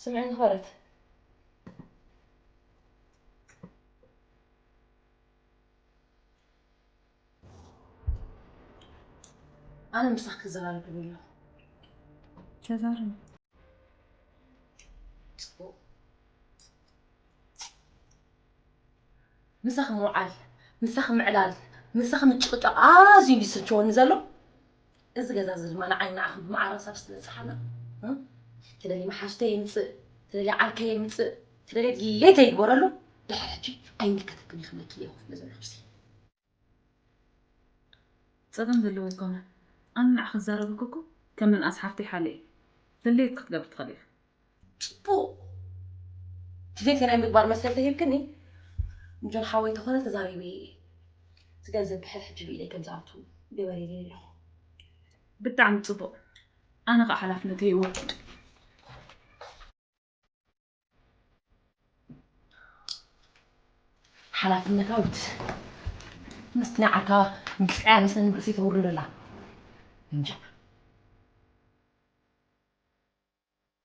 ስምዒ ንኸረት። ኣነ ምሳኽ ክዘራረብ ደልየ ኣለኹ። ተዛረብ። ጽቡቕ። ምሳኺ ምውዓል፣ ምሳኺ ምዕላል፣ ምሳኺ ምጭቕጫቕ ኣዝዩ እዩ ዝስልችወኒ ዘሎ። እዚ ገዛ እዚ ድማ ንዓይ ንዓኺ ብመዓረሳ ስለ ዝጸሓና፣ እ? ትደልይ መሓዙተይ የምጽእ፣ ትደልይ ዓርከይ የምጽእ፣ ትደልይ ድሌተይ ይግበረሉ። ድሕሪ ሕጂ ኣይምልከተክን እዩ ክብለኪ እየ ኮፍ መዘን ነብሲ። ጸገም ዘለዎ ኣይኮነን። ኣነ ንዓኺ ክዛረበኪ እኮ ከም ምንኣስ ሓፍተይ ሓለ እየ። ድሌት ክትገብሪ ትኽእሊ ኢኺ። ጽቡቕ። ድሌተይ ናይ ምግባር መሰል ተሂብክኒ፣ ንጆን ሓወይ ተኾነ ተዛሪበ እየ። እቲ ገንዘብ ድሕሪ ሕጂ ብኢደይ ከም ዝኣቱ ግበሪለይ ኣለኹ። ብጣዕሚ ጽቡቕ። ኣነ ኸኣ ሓላፍነተይ ይወድእ። ሓላፍነታዊት ምስቲ ናይ ዓርካ ብልፅያ ምስን ርእሲ ተውርድ ኣላ። እንጃ፣